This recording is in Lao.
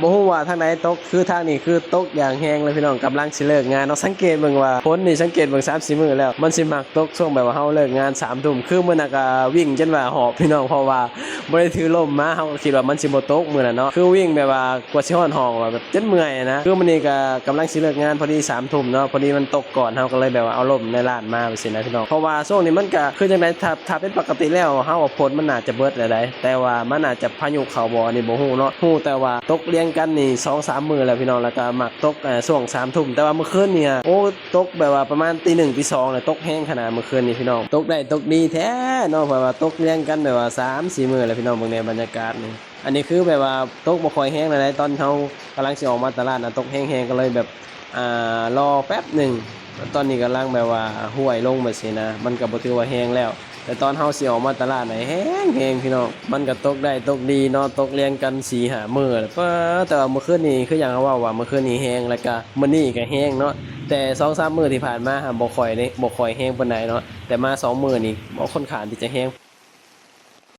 ບໍ່ຮູ້ວ່າທາງໃດຕົກ ຄືທາງນີ້ຄືຕົກຢ່າງແຮງເລີຍພີ່ນ້ອງ. ກຳລັງຊິເລີກງານເນາະ ສັງເກດເບິ່ງວ່າຝົນນີ້ ສັງເກດເບິ່ງສາມສີ່ມື້ແລ້ວ ມັນຊິມັກຕົກຊ່ວງແບບວ່າເຮົາເລີກງານສາມທຸ່ມ. ຄືມື້ນັ້ນກະວິ່ງຈົນວ່າຫອບພີ່ນ້ອງ ເພາະວ່າບໍ່ໄດ້ຖືລົມມາ ເຮົາກໍຄິດວ່າມັນຊິບໍ່ຕົກມື້ນັ້ນເນາະ ຄືວິ່ງແບບວ່າກວ່າຊິຮອດຫ້ອງວ່າແບບຈົນເມື່ອຍນະ. ຄືມື້ນີ້ກະກຳລັງຊິເລີກງານ ພໍດີສາມທຸ່ມເນາະ ພໍດີມັນຕົກກ່ອນ ເຮົາກໍເລີຍແບບວ່າເອົາລົມໃນຮ້ານມາຈັ່ງຊີ້ນະພີ່ນ້ອງ. ເພາະວ່າຊ່ວງນີ້ມັນກະຄືຈັ່ງໃດ ຖ້າ ຖ້າເປັນປົກກະຕິແລ້ວ ເຮົາວ່າຝົນມັນໜ້າຈະເບິດແລ້ວໃດ ແຕ່ວ່າມັນອາດຈະພາຍຸເຂົ້າບໍ່ ອັນນີ້ບໍ່ຮູ້ເນາະ. ຮູ້ແຕ່ວ່າຕົກລຽງກັນນີ້ສອງສາມມື້ແລ້ວພີ່ນ້ອງ ແລ້ວກໍມັກຕົກ ເອີ ຊ່ວງສາມທຸ່ມ. ແຕ່ວ່າມື້ຄືນນີ້ ໂອ້ ຕົກແບບວ່າປະມານຕີໜຶ່ງຕີສອງແລ້ວ ຕົກແຮງຂະໜາດມື້ຄືນນີ້ພີ່ນ້ອງ. ຕົກໄດ້ຕົກດີແທ້ເນາະ ເພາະວ່າຕົກລຽງກັນແບບວ່າສາມສີ່ມື້ແລ້ວພີ່ນ້ອງ. ເບິ່ງແດ່ບັນຍາກາດນີ້ ອັນນີ້ຄືແບບວ່າຕົກບໍ່ຄ່ອຍແຮງໃດ ຕອນເຮົາກຳລັງຊິອອກມາຕະຫຼາດນະ ຕົກແຮງໆ ກໍເລີຍແບບ ອ່າ ລໍແປັບໜຶ່ງ. ຕອນນີ້ກຳລັງແບບວ່າຫ້ວຍລົງແບບຊີ້ນະ ມັນກໍບໍ່ຖືວ່າແຮງແລ້ວ ແຕ່ຕອນເຮົາຊິອອກມາຕະຫຼາດນະ ແຮງໆ ພີ່ນ້ອງ. ມັນກໍຕົກໄດ້ຕົກດີເນາະ ຕົກລຽງກັນສີ່ຫ້າມື້ແລ້ວ ປາ ແຕ່ວ່າມື້ຄືນນີ້ ຄືຢ່າງເຮົາເວົ້າວ່າມື້ຄືນນີ້ແຮງ ແລ້ວກໍມື້ນີ້ກໍແຮງເນາະ. ແຕ່ສອງສາມມື້ທີ່ຜ່ານມາຫາບໍ່ຄ່ອຍເດ້ ບໍ່ຄ່ອຍແຮງປານໃດເນາະ ແຕ່ມາສອງມື້ນີ້ ໂອ້ ຂ້ອນຂ້າງທີ່ຈະແຮງ.